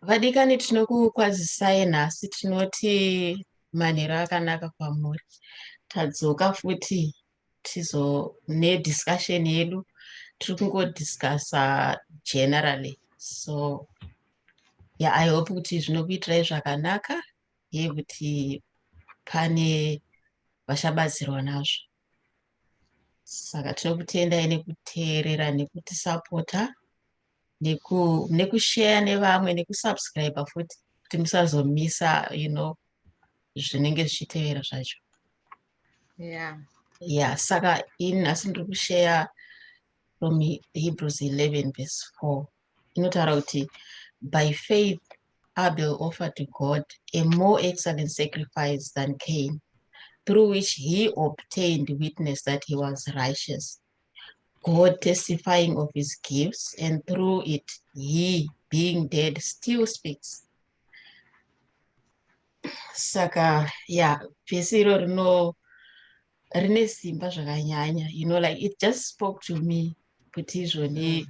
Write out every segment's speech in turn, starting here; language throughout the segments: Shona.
Vadikani, tinokukwazisai nhasi. Tinoti manheru akanaka kwamuri. Tadzoka futi tizo nediscussion yedu. Tiri kungodiscussa generally, so yeah, I hope kuti zvinokuitirai zvakanaka uye kuti pane vachabatsirwa nazvo. Saka tinokutendai nekuteerera, nekutisapota, nekushare nevamwe, nekusubscribe futi kuti musazomisa zvinenge zvichitevera zvacho. Yeah, saka ini nhasi ndiri kushare from Hebrews 11 verse 4. Inotaura kuti, "By faith Abel offered to God a more excellent sacrifice than Cain, through which he obtained witness that he was righteous, God testifying of his gifts, and through it he, being dead, still speaks." Saka yeah, vhesi iro rino rine simba zvakanyanya. Like, it just spoke to me kuti izvoni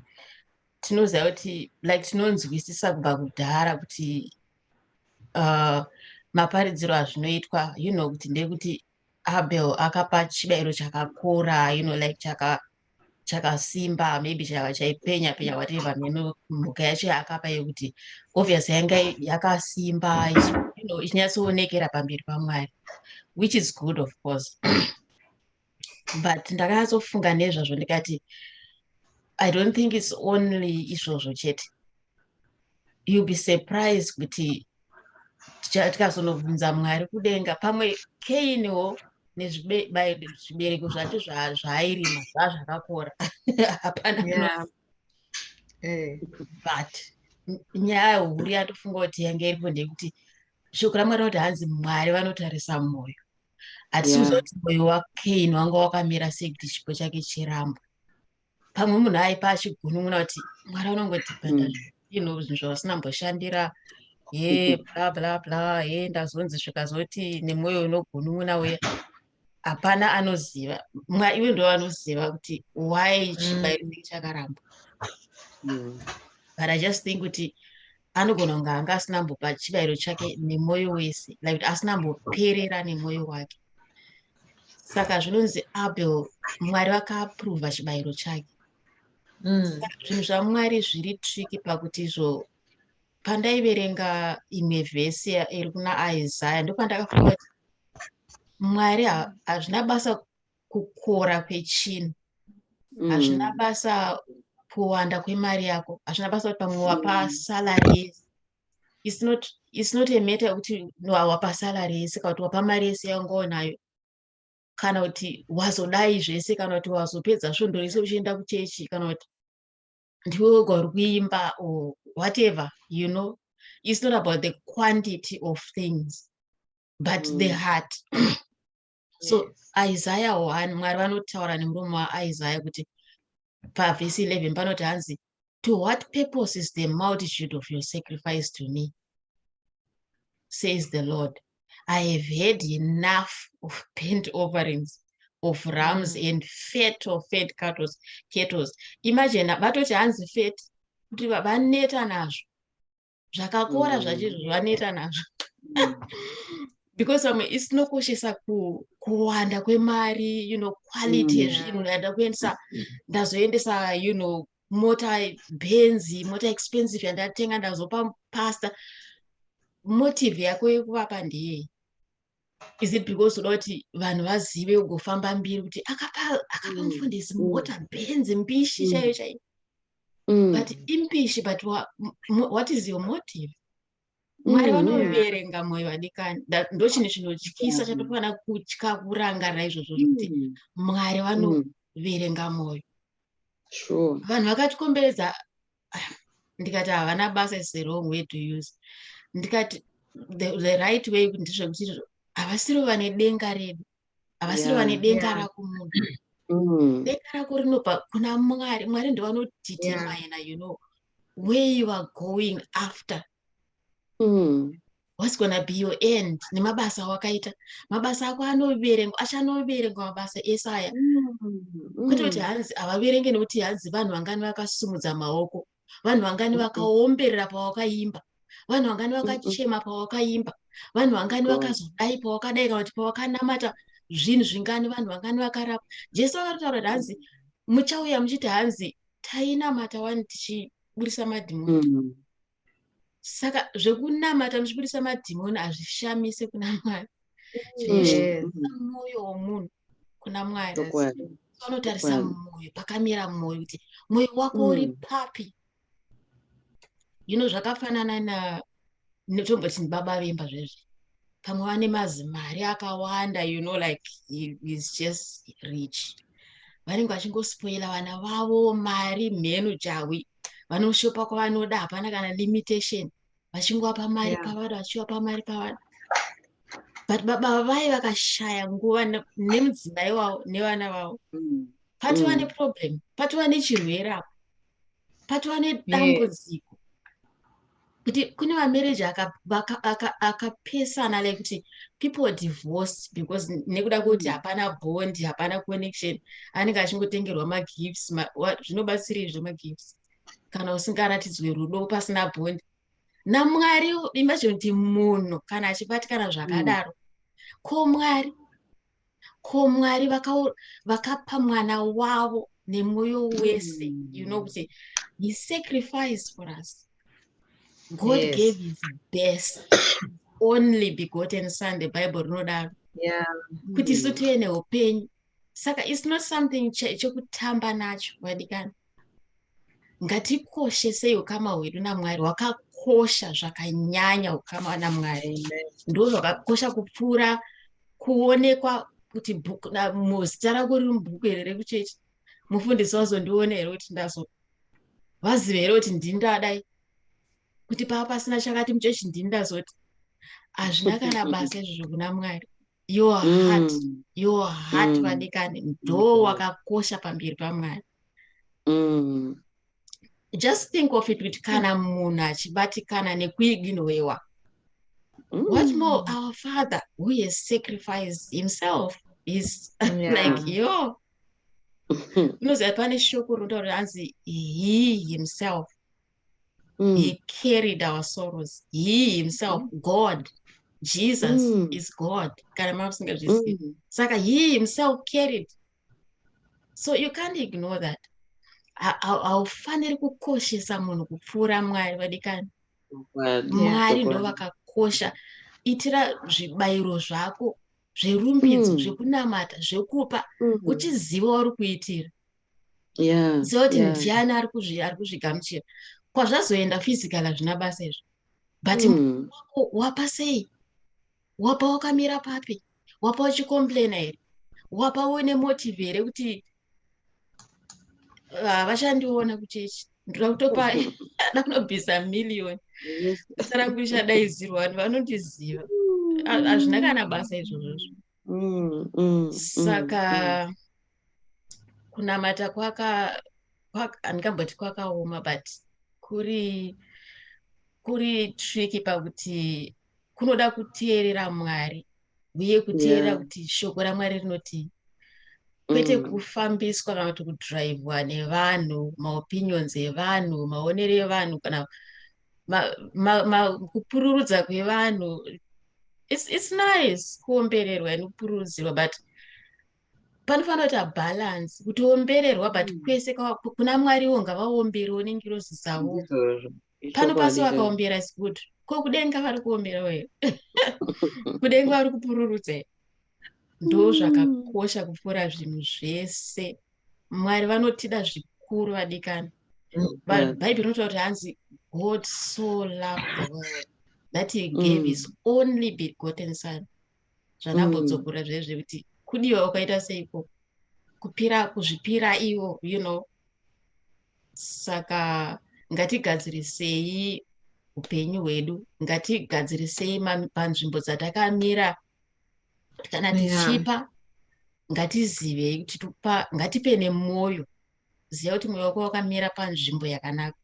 tinoziva kuti, like, tinonzwisisa kubva kudhara kuti maparidziro azvinoitwa kuti ndekuti Abel akapa chibayiro chakakora, like chakasimba, maybe chaipenya penya, whatever. Mheno mhuka yacho yaakapa yekuti obviously yanga yakasimba, ichinyatsoonekera pamberi paMwari, which is good, of course. But ndakanyatsofunga nezvazvo ndikati, I don't think it's only izvozvo chete. You'll be surprised kuti tikazonobvunza Mwari kudenga, pamwe Kainiwo nezvibereko zvacho zvaairima zvazvakakora, hapana. But nyaya huru yatofunga kuti yange iripo ndeyekuti shoko raMwari rinoti hanzi Mwari vanotarisa mwoyo. Hatisi kuziva kuti mwoyo waKaini wanga wakamira sei kuti chipo chake chirambwe. Pamwe munhu aipa achigunun'una kuti Mwari vanongoti zvinhu zvavasina mboshandira, ye bla bla bla, ye ndazonzi zvikazoti nemwoyo unogunun'una uya. Hapana anoziva. Iwe ndo vanoziva kuti why chibayiro chakarambwa. But I just think kuti anogona kunge anga asina mbopa chibayiro chake nemwoyo wese, like kuti asina mboperera nemwoyo wake. Saka zvinonzi Abel, Mwari vakaapprova chibayiro chake. Zvinhu zvaMwari zviri tricky pakuti izvo pandaiverenga imwe vhesi iri kuna Isaya, ndopandakafunga kuti Mwari hazvina basa kukora kwechinhu, hazvina basa kuwanda kwemari yako, hazvina basa kuti pamwe wapa salary yese. It's not a matter yekuti wapa salary yese, kana kuti wapa mari yese yawanga unayo, kana kuti wazodai zvese, kana kuti wazopedza svondo rese uchienda kuchechi, kana kuti ndiwe wega uri kuimba or whatever. It's not about the quantity of things, but the heart. So Isaiah 1, Mwari vanotaura nemuromo waIsaiah kuti pavhesi 11 panoti hanzi, "To what purpose is the multitude of your sacrifice to me, says the Lord? I have had enough of burnt offerings of rams and fat of fed cattle." Imagine, vatoti hanzi fat, kuti vaneta nazvo zvakakora zvacho izvo, vaneta nazvo, because vamwe isinokoshesa kuwanda kwemari, quality yezvinhu. Ndada kuendesa, ndazoendesa mota Benz, mota expensive yandatenga, ndazopa pastor. Motive yako yekuvapa ndeyei? Is it because uda kuti vanhu vazive, ugofamba mbiri kuti akapa mufundisi mota Benz mbishi chaiyo chaiyo? But imbishi, but what is your motive? Mwari vanoverenga mwoyo, vadikani. Ndo chinhu chinotyisa chatofanira kutya kurangarira izvozvo, zvekuti Mwari vanoverenga mwoyo. Vanhu vakatikomberedza, ndikati havana basa is the wrong way to use. Ndikati the right way ndezvekuti havasiri vane denga redu, havasiri vane denga rako munhu. Denga rako rinobva kuna Mwari. Mwari ndovanodetermina where you are going after, what's gonna be your end nemabasa awakaita. Mabasa ako anoverengwa, achanoverengwa mabasa ese aya, kwete kuti hanzi havaverenge nekuti hanzi vanhu vangani vakasumudza maoko, vanhu vangani vakaomberera pawakaimba. Vanhu vangani vakachema pawakaimba? Vanhu vangani vakazodai pawakadai, kana kuti pawakanamata zvinhu zvingani? Vanhu vangani vakarapa? Jesu akatotaura kuti hanzi muchauya muchiti hanzi tainamata wani tichiburisa madhimoni. Saka zvekunamata muchiburisa madhimoni hazvishamise kuna Mwari. Chinoshamisa mwoyo womunhu kuna Mwari. Vanotarisa mwoyo, pakamira mwoyo, kuti mwoyo wako uri papi. Zvakafanana na netomboti baba vemba zvezvi, pamwe vane mazimari akawanda, like he is just rich. Vanenge vachingospoila vana vavo mari, mhenu jawi, vanoshopa kwavanoda, hapana kana limitation, vachingovapa mari pavada, vachivapa mari pavada. But baba vai vakashaya nguva nemudzimai wavo nevana vavo, patova neproblem, patova nechirwere apo, patova nedambudziko, kuti kune mamarriage akapesana, like kuti people divorce because nekuda kwekuti hapana bond, hapana connection. Anenge achingotengerwa magifts, zvinobatsirei zvemagifts kana usingaratidzwe rudo, pasina bond naMwari? Imagine kuti munhu kana achibatikana zvakadaro, ko Mwari? Ko Mwari vakapa mwana wavo nemwoyo wese, kuti he sacrificed for us. God gave his best, only begotten son, the Bible rinodaro, kuti isu tive neupenyu. Saka it's not something chekutamba nacho, vadikani. Ngatikoshesei ukama hwedu naMwari. Hwakakosha zvakanyanya ukama naMwari. Amen. Ndo zvakakosha kupfuura kuonekwa kuti muzita rako riri mubhuku here rekuchechi. Mufundisi wazondiona here kuti ndazo vazive here kuti ndini ndadai, kuti pava pasina chakati muchechi ndini ndazoti? Hazvina kana basa izvozvo kuna Mwari. Your heart, your heart, vadikani, ndo wakakosha pamberi paMwari. Just think of it, kuti kana munhu achibatikana nekuignorewa, what more our Father who has sacrificed himself is like, yo, unoziva pane shoko rinotaura hanzi he himself, he carried our sorrows. He himself, God, Jesus is God, kana mamusingazvizivi. Saka he himself carried, so you can't ignore that. Haufaniri kukoshesa munhu kupfuura Mwari, vadikani. Mwari ndo vakakosha. Itira zvibayiro zvako zverumbidzo, zvekunamata, zvekupa, uchiziva uri kuitira. Ziva kuti ndiani ari kuzvigamuchira. Kwazvazoenda physical hazvina basa izvo, but wako wapa sei? Wapa wakamira papi? Wapa uchicomplaina here? Wapa uine motive here kuti havachandiona kuchechi, ndoda kutopa, da kunobvisa miriyoni, basa rangu richadaidzirwa, vanhu vanondiziva? Hazvina kana basa izvozvozvo. Saka kunamata kwaka handingamboti kwakaoma, but kuri tricky pakuti kunoda kuteerera Mwari uye kuteerera kuti shoko raMwari rinoti, kwete kufambiswa kana kuti kudhiraivhwa nevanhu, maopinions evanhu, maonero evanhu, kana kupururudza kwevanhu. It's nice kuombererwa nekupururudzirwa, but panofanira kuita balance, kuti ombererwa, but kwese kuna Mwariwo ngavaomberewo nengirozi dzavo. Ndizvozvo. Pano pasi Ichokwadi chaizvo. vakaombera is good. Ko kudenga vari kuomberawo here? Kudenga vari kupururudza here? Ndo zvakakosha kupfuura zvinhu zvese. Mwari vanotida zvikuru, vadikani. Bhaibheri rinotaura kuti hanzi God so loved the world that he gave his only begotten son. Zvandambodzokora zvezve kuti kudiwa ukaita seiko, kupira, kuzvipira iwo. Saka ngatigadzirisei upenyu hwedu, ngatigadzirisei panzvimbo dzatakamira kana tichipa. Ngatizivei kuti tupa, ngatipe nemwoyo. Ziva kuti mwoyo wako wakamira panzvimbo yakanaka,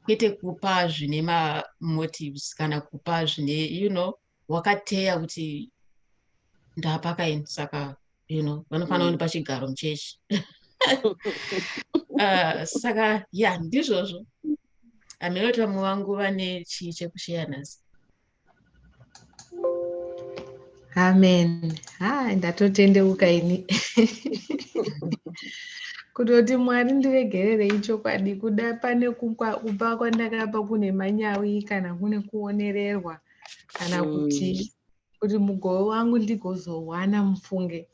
kwete kupa zvine mamotives kana kupa zvine wakateya kuti ndapakaini, saka vanofanira kundipa chigaro muchechi. Saka ya, ndizvozvo. Hameno kuti vamwe vangu vane chii chekusheya nhasi. Amen. Ha, ndatotendeuka ini. Kutoti Mwari ndiregererei chokwadi, kuda pane kupa kwandakapa kune manyawi kana kune kuonererwa kana kuti mugove wangu ndigozowana, mufunge.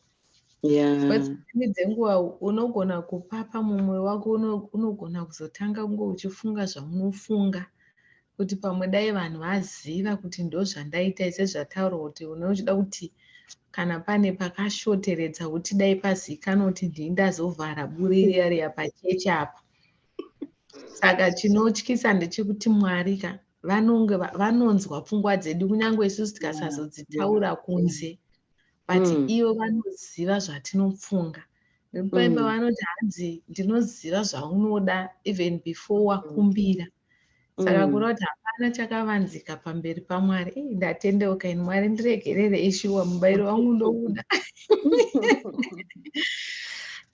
But dzimweni dzenguva unogona kupapa mumwoyo wako, unogona kuzotanga kunge uchifunga zvaunofunga kuti pamwe dai vanhu vaziva kuti ndozvandaita, sezvataurwa kuti unochida kuti kana pane pakashoteredza kuti dai pazikanwa kuti ndini ndazovhara buri riya riya pachechi apa. Saka chinotyisa ndechekuti Mwari ka vanonge vanonzwa pfungwa dzedu, kunyange isusu tikasazodzitaura kunze, but ivo vanoziva zvatinofunga. Nekupaimba vanoti hanzi, "Ndinoziva zvaunoda even before wakumbira." Saka kureva kuti hapana chakavanzika pamberi paMwari. Ii, ndatendeuka ini. Mwari ndiregerere, shuwa mubayiro wangu ndouda.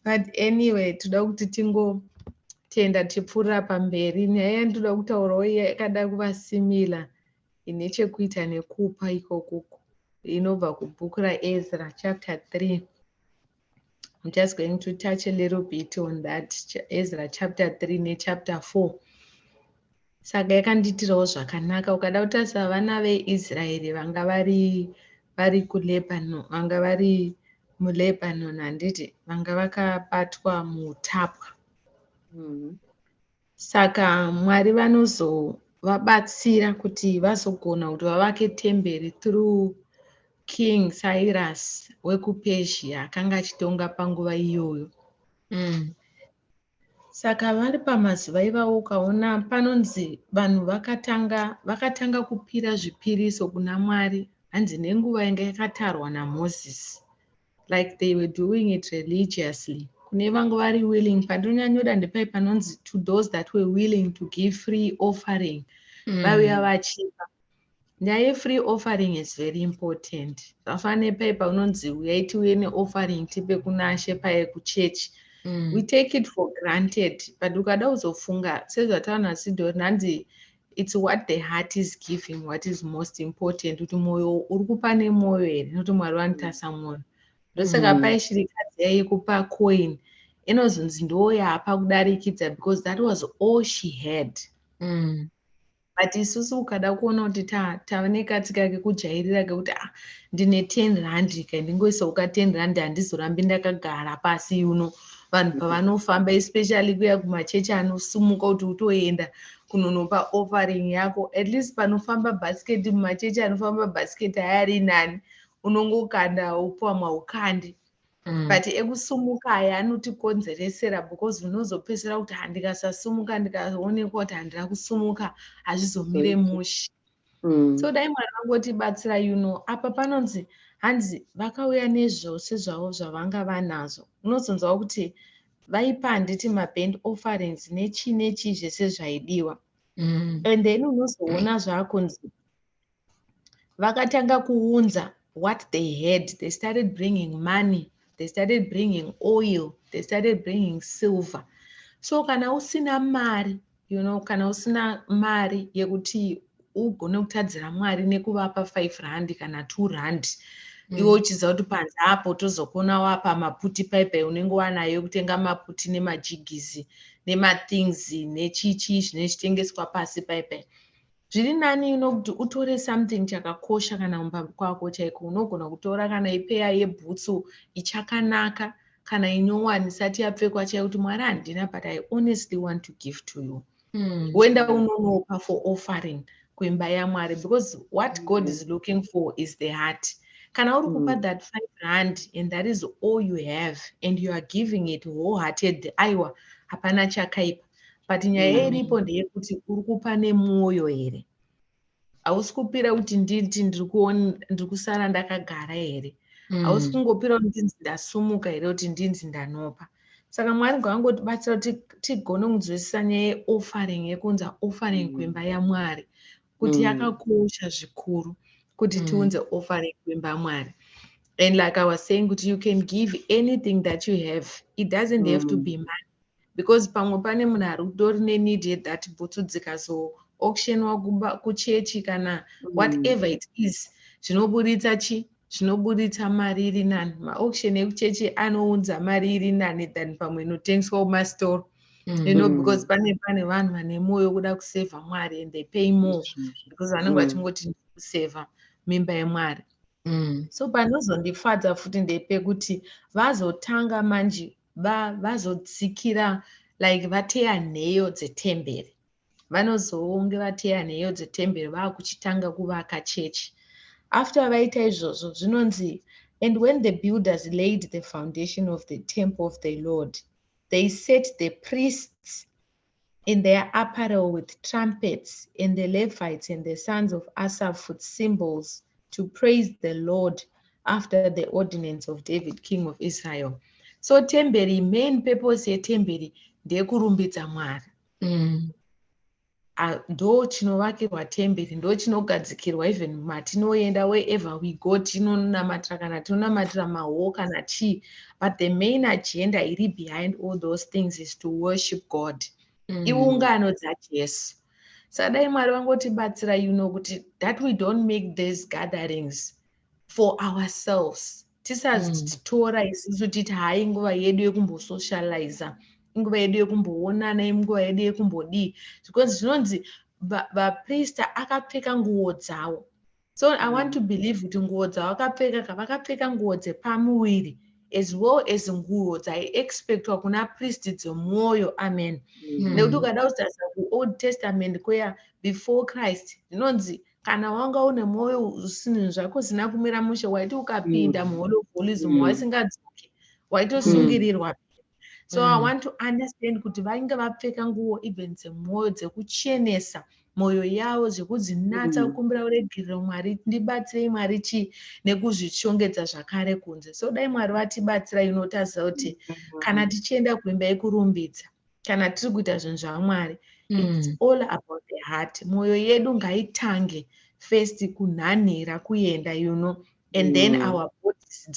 But anyway, toda kuti tingotenda tichipfuurira pamberi. Nyaya yandinoda kutaurawo yakada kuva similar, ine chekuita nekupa ikokuko, inobva kubhuku raEzra chapter 3. I'm just going to touch a little bit on that, Ezra chapter 3 nechapter 4. Saka yakandiitirawo zvakanaka. Ukada kutarisa vana veIsraeri vanga vari kuLebanon, vanga vari muLebanon, handiti? Vanga vakabatwa muutapwa. Saka Mwari vanozovabatsira kuti vazogona kuti vavake temberi through King Cyrus wekuPersia akanga achitonga panguva iyoyo. Saka vari pamazuva ivavo, ukaona panonzi vanhu vakatanga kupira zvipiriso kuna Mwari, hanzi nenguva yanga yakatarwa naMozisi, like they were doing it religiously. Kune vanga vari willing, pandinonyanyoda ndepai panonzi, "To those that were willing to give free offering," vauya vachipa. Nyaya yefree offering is very important. Zvafanana nepai paunonzi, "Uyai tiuye neoffering tipe kunashe," paye kuchechi. We take it for granted, but ukada kuzofunga, sezvataura naSidori, hanzi it's what the heart is giving what is most important, kuti mwoyo uri kupa nemwoyo here, nokuti Mwari vanotarisa mwoyo. Ndosaka pai shirikadzi yaikupa coin inozonzi ndo yapa kudarikidza, because that was all she had. But isusu ukada kuona kuti tava nekatsika kekujairira kekuti, "Ah, ndine 10 rand ka, ndingoisawo ka 10 rand, handizorambi ndakagara pasi uno." Vanhu pavanofamba, especially kuya kumachechi anosumuka kuti utoenda kunonopa offering yako, at least panofamba bhasiketi, mumachechi anofamba bhasiketi ayari nani, unongokanda upiwa maukandi. But ekusumuka aya anotikonzeresera, because unozopedzisira kuti, "Handikasasumuka, ndikaonekwa kuti handina kusumuka, hazvizomire mushe." So dai Mwari vangotibatsira. Apa panonzi hanzi vakauya nezvose zvavo zvavanga vanazvo. Unozonzwa kuti vaipa, handiti, maburnt offerings nechii nechii, zvese zvaidiwa. And then unozoona zvakunzi vakatanga kuunza what they had. They started bringing money, they started bringing oil, they started bringing silver. So kana usina mari, kana usina mari yekuti ugone kutadzira Mwari nekuvapa 5 rand kana 2 rand, iwe uchiziva kuti panze apo tozokona wapa maputi paipai, unenge wanayo kutenga maputi nemajigisi nemathings nechichi zvinenge zvichitengeswa pasi paipai, zviri nani nokuti utore something chakakosha kana mumba kwako chaiko. Unogona kutora kana ipeya yebhutsu ichakanaka kana inyowani isati yapfekwa chaiyo, kuti, "Mwari, handina, but I honestly want to give to you." Woenda unonopa for offering kuimba yaMwari, because what God is looking for is the heart. Kana uri kupa that 5 rand and that is all you have and you are giving it wholehearted, aiwa, hapana chakaipa. But nyaya iripo ndeyekuti uri kupa nemwoyo here? Hausi kupira kuti nditi ndiri kusara ndakagara here? Hausi kungopira kuti ndinzi ndasumuka here, kuti ndinzi ndanopa? Saka Mwari ngavangotibatsira kuti tigone kunzwisisa nyaya yeoffering, yekuunza offering kuimba yaMwari, kuti yakakosha zvikuru kuti tiunze offering kuimba yaMwari. And like I was saying, kuti you can give anything that you have. It doesn't have to be money. Because pamwe pane munhu ari kutori neneed yethat bhutsu, dzikazoauctionwa kuchechi kana whatever it is, zvinoburitsa chi zvinoburitsa mari iri nani. Maauction ekuchechi anounza mari iri nani than pamwe inotengeswa kumastoro because pane vanhu vane mwoyo wekuda kusevha Mwari and they pay more because vanenge vachingoti kusevha mimba yemwari. So panozondifadza futi ndepekuti vazotanga manje vazodzikira, like vateya nheyo dzetemberi. Vanozonge vateya nheyo dzetemberi, vaakuchitanga kuvaka chechi. After vaita izvozvo, zvinonzi, "And when the builders laid the foundation of the temple of the Lord, they set the priests in their apparel with trumpets and the Levites and the sons of Asaph with cymbals to praise the Lord after the ordinance of David, king of Israel." So temberi, main purpose yetemberi ndeyekurumbidza Mwari. Ndo chinovakirwa temberi, ndo chinogadzikirwa. Even matinoenda, wherever we go, tinonamatira, kana tinonamatira mahall kana chii, but the main agenda iri behind all those things is to worship God. Iungano dzaJesu. Saka dai Mwari vangotibatsira kuti that we don't make these gatherings for ourselves. Tisazitora isusu titi hai, nguva yedu yekumbosocializa, inguva yedu yekumboonana, inguva yedu yekumbodii, because zvinonzi vaprista akapfeka nguo dzavo. So I want to believe kuti nguo dzavakapfeka ka, vakapfeka nguo dzepamuviri as well as nguo dzaiexpectwa kuna priest dzemwoyo, amen. Nekuti ukada kutarisa kuOld Testament kweya, before Christ, zvinonzi kana wanga une mwoyo zvinhu zvako zvisina kumira mushe, waiti ukapinda muHoly of Holies waisingadzoki, waitosungirirwa. So I want to understand kuti vainge vapfeka nguo even dzemwoyo, dzekuchenesa mwoyo yavo, zvekudzinatsa, kukumbira uregerero, "Mwari ndibatsirei, Mwari chii," nekuzvishongedza zvakare kunze. So dai Mwari vatibatsira taziva kuti kana tichienda kuimba yekurumbidza, kana tiri kuita zvinhu zvaMwari, it's all about the heart. Mwoyo yedu ngaitange first kunhanhira kuenda and then our bodies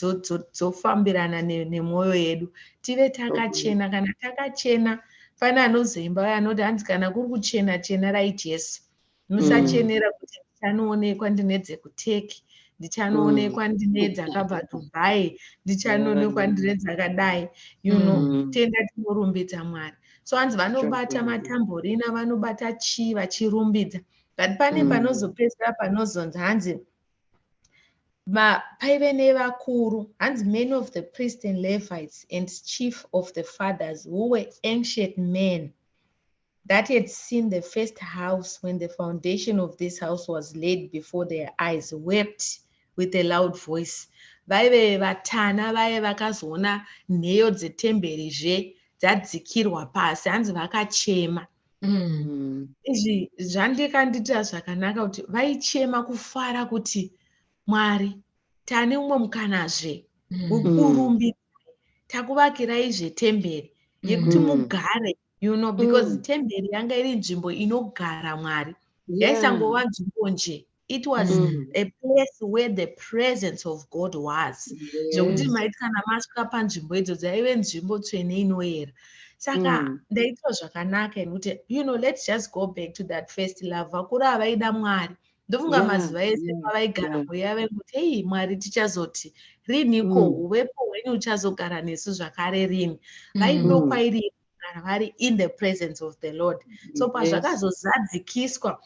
dzofambirana nemwoyo yedu. Tive takachena. Kana takachena, pane anozoimba uya anoti hanzi, "Kana kuri kuchena, chenerai Jesu. Musachenera kuti ndichanoonekwa ndine dzekuTurkey, ndichanoonekwa ndine dzakabva Dubai, ndichanoonekwa ndine dzakadai." Tenda tinorumbidza Mwari. So hanzi vanobata matamborina, vanobata chii, vachirumbidza. But pane panozopedzisira panozonzi hanzi paive nevakuru, hanzi, "Many of the priests and Levites and chief of the fathers who were ancient men that had seen the first house when the foundation of this house was laid before their eyes wept with a loud voice." Vaive vatana vaive vakazoona nheyo dzetemberizve dzadzikirwa pasi, hanzi vakachema. Izvi zvandikandiitira zvakanaka kuti vaichema kufara kuti Mwari tane umwe mukanazve wekukurumbidzai, takuvakirai zvetemberi yekuti mugare because temberi yanga iri nzvimbo inogara Mwari. Yaisangova nzvimbo nje. It was a place where the presence of God was, zvekuti maiti kana masvika panzvimbo idzo, dzaive nzvimbo tsvene inoyera. Saka ndaitwa zvakanaka nekuti let's just go back to that first love. Vakuru havaida Mwari. Ndofunga mazuva ese pavaigara mweya vaingoti, "Hei Mwari, tichazoti riniko? Uvepo hwenyu uchazogara nesu zvakare rini?" Vaidokwairira kugara vari in the presence of the Lord. So pazvakazozadzikiswa,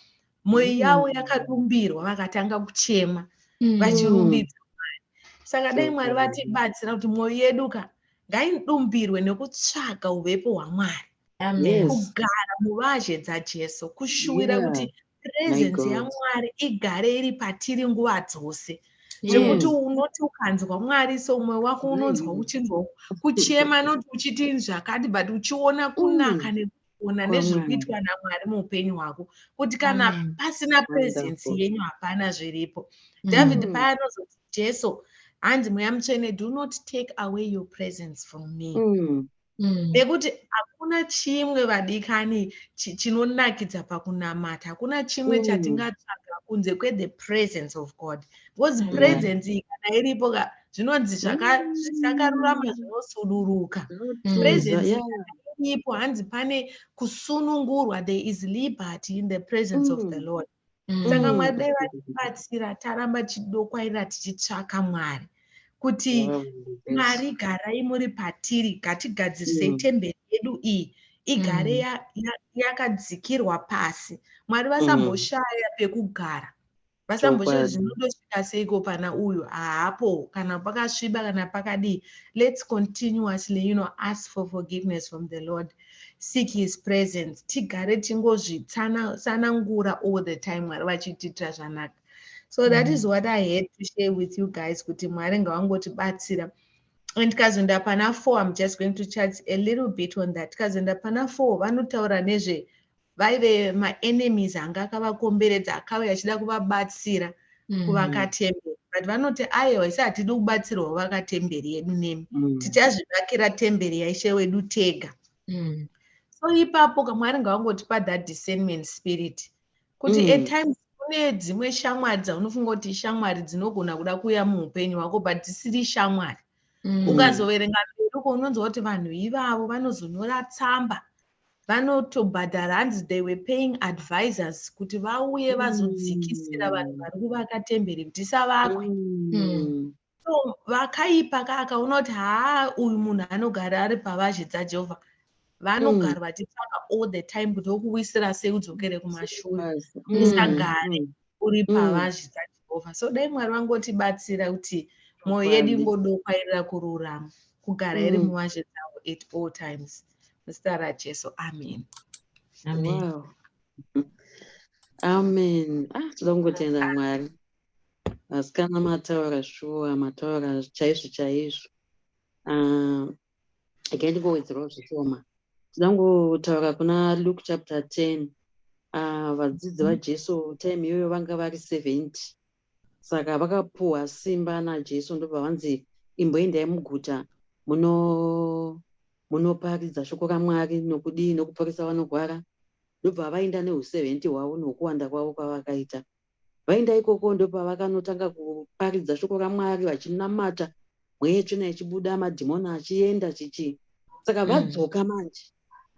mwoyo yavo yakadumbirwa, vakatanga kuchema vachirumbidza Mwari. Saka dai Mwari vatibatsira kuti mwoyo yedu ka ngaidumbirwe nekutsvaga uvepo hwaMwari, Amen. Kugara muvazhe dzaJesu, kushuwira kuti My presence God. yaMwari igare iri patiri nguva dzose, zvekuti unoti ukanzwa Mwari, so mwoyo wako unonzwa uchinzwa kuchema, noti uchiti zvakati, but uchiona kunaka nekuona nezviri kwaMwari. kuitwa naMwari muupenyu hwako, kuti kana Amen. pasina presence Wonderful. yenyu, hapana zviripo. David paanozoti Jesu, hanzi, "Mweya Mutsvene, do not take away your presence from me." Nekuti hakuna chimwe, vadikani, chinonakidza pakunamata, hakuna chimwe chatingatsvaga kunze kwethe presence of God, because presence iyi kana iripo ka, zvinonzi zvisakarurama zvinosuduruka. Zvinotiza, Presence kana Asipo, hanzi pane kusunungurwa. There is liberty in the presence of the Lord. Saka Mwari dai vatibatsira, taramba tichidokwairira, tichitsvaka Mwari, kuti Mwari, garai muri patiri. Ngatigadzirisei temberi yedu iyi, igare yakadzikirwa pasi. Mwari vasamboshaya pekugara, vasamboshaya. Zvinotosvika seiko pana uyu haapo, kana pakasviba, kana pakadii? Let's continuously ask for forgiveness from the Lord, seek his presence, tigare tingozvitsanangura all the time, Mwari vachitiitira zvanaka. So that is what I had to share with you guys, kuti Mwari ngavangotibatsira. And tikazoenda pana 4, I'm just going to chat a little bit on that. Tikazoenda pana 4, vanotaura nezve vaive maenemies anga akavakomberedza, akauya achida kuvabatsira kuvaka temberi, but vanoti, "Aiwa, isi hatidi kubatsirwa kuvaka temberi yedu nemi. Tichazvivakira temberi yaIshe wedu tega." So ipapo kaMwari ngavangotipa that discernment spirit, kuti at times kune dzimwe shamwari dzaunofunga kuti shamwari dzinogona kuda kuuya muupenyu hwako, but dzisiri shamwari. Ukazoverenga mberi uko, unonzwa kuti vanhu ivavo vanozonyora tsamba, vanotobhadhara, hanzi they were paying advisors kuti vauye vazodzikisira vanhu vari kuvaka temberi kuti isavakwe. So vakaipa ka, akaona kuti haa, uyu munhu anogara ari pavazhe dzaJehovha, vanogara vachitsvaka all the time kuti vokuwisira sei udzokere kumashure, usagare uri pavazhe dzaJehovha. So dai Mwari vangotibatsira kuti mwoyo yedu ingodokwairira kururama, kugara iri muvazhe dzavo at all times. Muzita raJesu, amen. Amen. Wow. Amen. Ah, toda kungotenda Mwari. Vasikana mataura shuwa, mataura chaizvo chaizvo. Ah, regai ndingowedzerawo zvishoma. Toda kungotaura kuna Luke chapter 10. Ah, vadzidzi vaJesu time iyoyo vanga vari 70. Saka vakapuhwa simba naJesu, ndobva vanzi, "Imboendai muguta munoparidza shoko raMwari nokudii, nokuporesa vanorwara." Ndobva vaenda neu70 hwavo nokuwanda kwavo kwavakaita. Vaenda ikoko, ndopavakanotanga kuparidza shoko raMwari, vachinamata, mweya yetsvina ichibuda, madhimoni achienda, chichii. Saka vadzoka manje,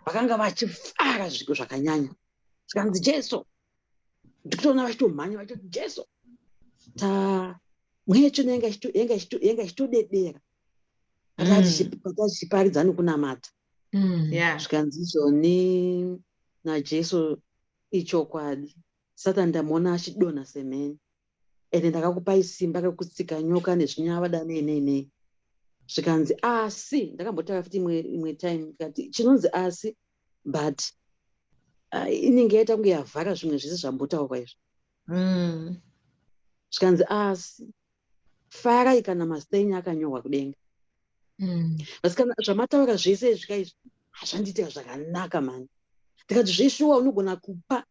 vakanga vachifara zviko zvakanyanya. Zvikanzi, "Jesu," ndikutoona vachitomhanya vachiti, "Jesu, ta mweya yetsvina yanga ichitodedera patachiparidza nokunamata." Zvikanzi izvoni naJesu, "Ichokwadi, Satani ndamuona achidonha semheni, ende ndakakupai simba rekutsika nyoka nezvinyavada, nei nei nei." Zvikanzi, asi ndakambotaura futi imwe time, ndikati chinonzi asi, but inenge yaita kunge yavhara zvimwe zvese zvambotaurwa izvi. Zvikanzi, "Asi farai kana mazita enyu akanyorwa kudenga." Asi kana zvamataura zvese izvi kaizvi, hazvandiitira zvakanaka mani. Ndikati zveshuwa unogona kupa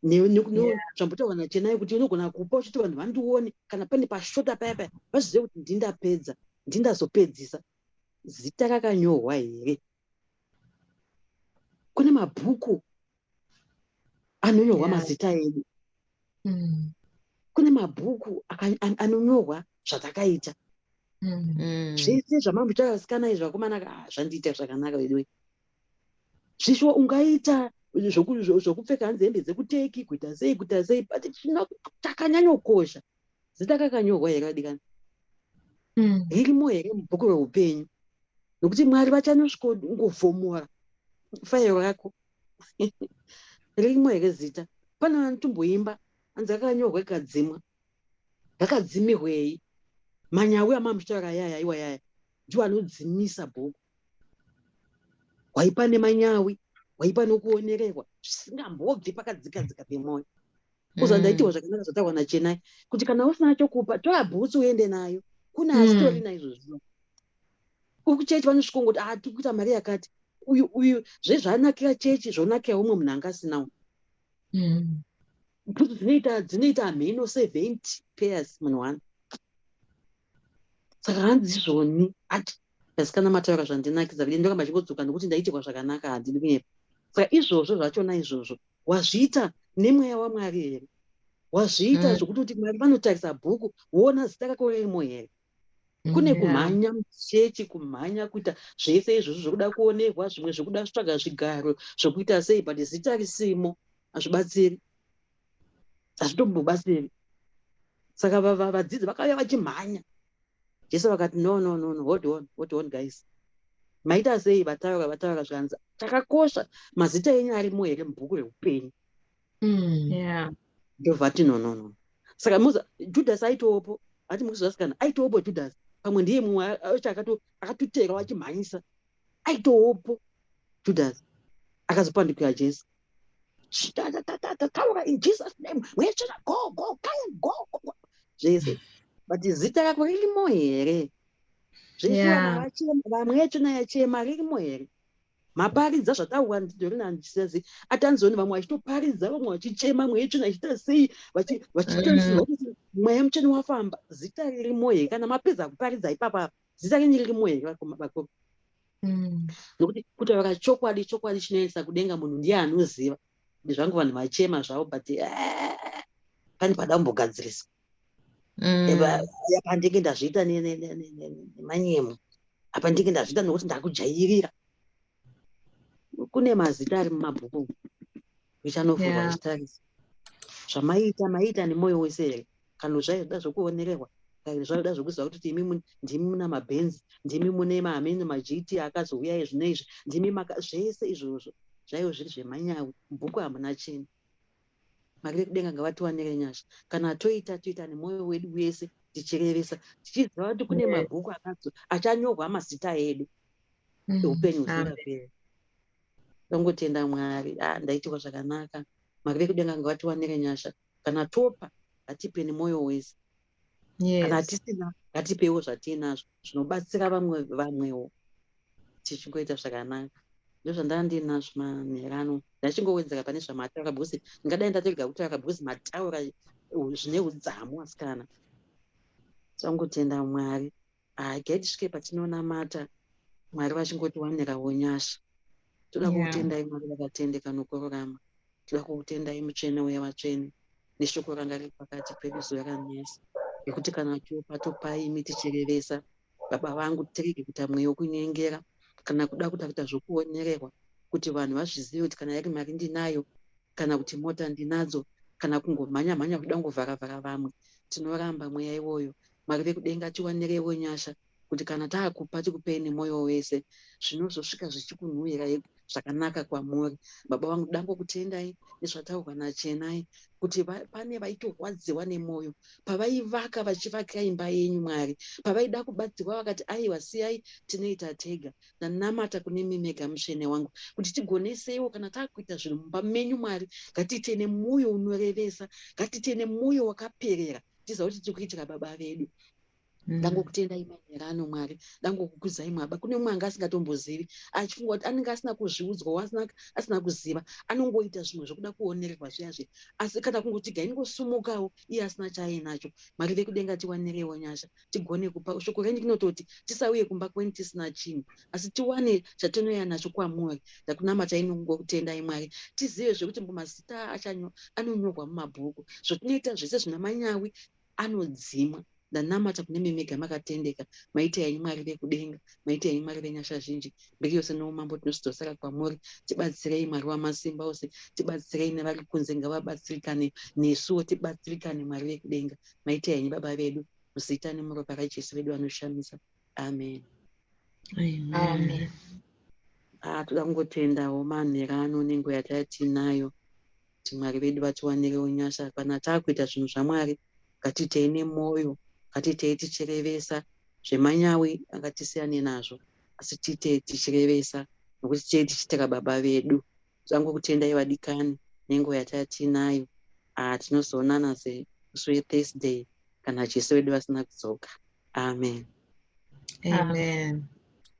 zvambotaurwa naChenai, kuti unogona kupa uchiti vanhu vandione, kana pane pashota paya paya vazive kuti ndindapedza, ndindazopedzisa. Zita rakanyorwa here? Kune mabhuku anonyorwa mazita edu. Kune mabhuku anonyorwa zvatakaita. Zvese zvamambotaura, vasikana, izvi, vakomana, ah, zvandiita zvakanaka veduwe. Zvishuwa ungaita zvokupfeka hanzi hembe dzekuteki, kuita sei, kuita sei, but chakanyanyokosha, zita kakanyorwa here, vadikani? Ririmo here mubhuku reupenyu? Nokuti Mwari vachanosvikongovhomora fairo rako. Ririmo here zita? Pane vanotomboimba hanzi rakanyorwa ikadzimwa. Rakadzimirwei? Manyawi amamuchitaura ayaya, iwa yaya ndiwo anodzimisa bhuku. Waipa nemanyawi, waipa nokuonererwa zvisingambobvi pakadzika dzika pemwoyo. Uza ndaitiwa zvakanaka zvataurwa naChenai, kuti kana usina chokupa, tora bhutsu uende nayo. Kune asitorina izvozvo. Kuchechi vanosvika ah, tiri kuita mari yakati, uyu uyu zvezvanakira chechi, zvonakira umwe munhu anga asinawo. Bhutsu dzinoita mheno 70 pairs munhu one. Saka hanzi izvoni ati, vasikana mataura zvandinakidza kuti ndoramba chingodzoka, nokuti ndaitirwa zvakanaka, handidi kunyepa. Saka izvozvo zvachona izvozvo, wazviita nemweya waMwari here? Wazviita zvokuti kuti Mwari vanotarisa bhuku, woona zita rako ririmo here? Kune kumhanya muchechi, kumhanya kuita zvese izvozvo zvokuda kuonerwa, zvimwe zvekuda kutsvaga zvigaro zvokuita sei, but zita risimo hazvibatsiri, hazvitombobatsiri. Saka vadzidzi vakauya vachimhanya. Jesu vakati, "No, no, no, no, hold on, hold on, guys. Maita sei?" Vataura, vataura, zvikanzi chakakosha, mazita enyu arimo here mubhuku reupenyu? Ndobva ati, "No, no, no." Saka muza Judhasi aitowopo, ati mukuzivasikana aitowopo Judhasi, pamwe ndiye mumwe acho akatoterawo achimhanyisa. Aitowopo Judhasi akazopandukira Jesu. Taura in Jesus name, mwechena, go, go, go, go, go, zvese, but zita rako ririmo here? Zveshe vamwe yachema, ririmo here? Maparidza zvataurwa ndorina ndichisazi atanzoni, vamwe vachitoparidza, vamwe vachichema, mweya tsvina ichiita sei, vachitoziva kuti mweya mutsvene wafamba. Zita ririmo here? Kana mapedza kuparidza ipapa, zita renyu ririmo here, vakuru? Nokuti kutaura chokwadi, chokwadi chinoendesa kudenga munhu ndiye anoziva kuti zvangu vanhu vachema zvavo, but pane pada kumbogadziriswa. Apa ndinge ndazviita nemanyemo, apa ndinge ndazviita nokuti ndakujairira. Kune mazita ari mumabhuku richanovhurwa richitarisa zvamaita. Maita nemwoyo wese here, kana zvaida zvokuonererwa, kana zvaida zvokuziva kuti imi ndimi muna mabhenzi, ndimi mune mahamene maGT akazouya izvi neizvi, ndimi maka zvese izvozvo zvaivo zviri zvemanyawi, mubhuku hamuna chinhu. Mwari vekudenga ngavatiwanire nyasha. Kana toita, toita nemwoyo wedu wese, tichirevesa, tichiziva kuti kune mabhuku akadzo achanyorwa mazita edu eupenyu husingaperi. Tongotenda Mwari. Ah, ndaitirwa zvakanaka. Mwari vekudenga ngavatiwanire nyasha. Kana topa, ngatipe nemwoyo wese. Kana tisina, ngatipewo zvatinazvo zvinobatsira vamwe, vamwewo, tichingoita zvakanaka. Ndozvandanga ndinazvo manherano. Ndachingowedzera pane zvamataura, because ndingadai ndatorega kutaura, because mataura zvine udzamu, asikana. Tongotenda Mwari. Hagai tisvike patinonamata, Mwari vachingotiwanirawo nyasha. Toda kukutendai, Mwari vakatendeka nokururama. Toda kukutendai, mutsvene wevatsvene, neshoko ranga riri pakati pedu zuva ranhasi, nekuti kana topa, topai imi tichirevesa. Baba vangu, tirege kuita mweya wekunyengera kana kuda kuita kuita zvokuonererwa kuti vanhu vazvizive kuti kana iri mari ndinayo, kana kuti mota ndinadzo, kana kungomhanya mhanya kuda kungovhara-vhara vamwe. Tinoramba mweya iwoyo. Mwari vekudenga, tiwanirewo nyasha kuti kana taakupa, tikupei nemwoyo wese, zvinozosvika zvichikunhuhwirai zvakanaka kwamuri. Baba vangu, dangokutendai nezvataurwa naChenai kuti pane vaitorwadziwa nemwoyo pavaivaka, vachivaka imba yenyu, Mwari. Pavaida kubatsirwa vakati, "Aiwa, siyai, tinoita tega." Ndanamata kune mimega mutsvene wangu kuti tigoneseiwo kana taakuita zvinhu mumba menyu, Mwari. Ngatiite nemwoyo unorevesa, ngatiite nemwoyo wakaperera, tiziva kuti tiri kuitira Baba vedu. Ndangokutendai manherano, Mwari. Dangokukudzai Mwaba. Kune mumwe anga asingatombozivi, achifunga kuti anenge asina kuzviudzwa, asina kuziva, anongoita zvimwe zvokuda kuonererwa zviya zviya, asi kana kungoti gaingosumukawo iye asina chaainacho. Mwari vekudenga, tiwanirewo nyasha tigone kupa. Shoko renyu rinototi tisauye kumba kwenyu tisina chinhu, asi tiwane chatinouya nacho kwamuri. Ndakunamatai nokungokutendai, Mwari. Tizive zvekuti mazita anonyorwa mumabhuku, zvatinoita zvese zvina manyawi anodzimwa. Ndanamata kune mimega makatendeka. Maita henyu, Mwari vekudenga. Maita henyu, Mwari venyasha zhinji. Mbiri yose noumambo tinozvidzosera kwamuri. Tibatsirei, Mwari wamasimba ose. Tibatsirei, nevari kunze ngavabatsirikane, nesuwo tibatsirikane. Mwari vekudenga, maita henyu, Baba vedu, muzita nemuropa raJesu vedu anoshamisa. Amen. Amen. Ah, toda kungotendawo manherano nenguva yatinayo kuti Mwari vedu vatiwanirewo nyasha. Kana taakuita zvinhu zvaMwari, ngatiitei nemwoyo, ngatiitei tichirevesa. Zvemanyawi ngatisiyane nazvo, asi tiite tichirevesa, nokuti tei tichiitira Baba vedu. Tangokutendai, vadikani, nenguva yatatinayo. Ah, tinozoonana semusi weThursday kana Jesu vedu vasina kudzoka. Amen. Amen.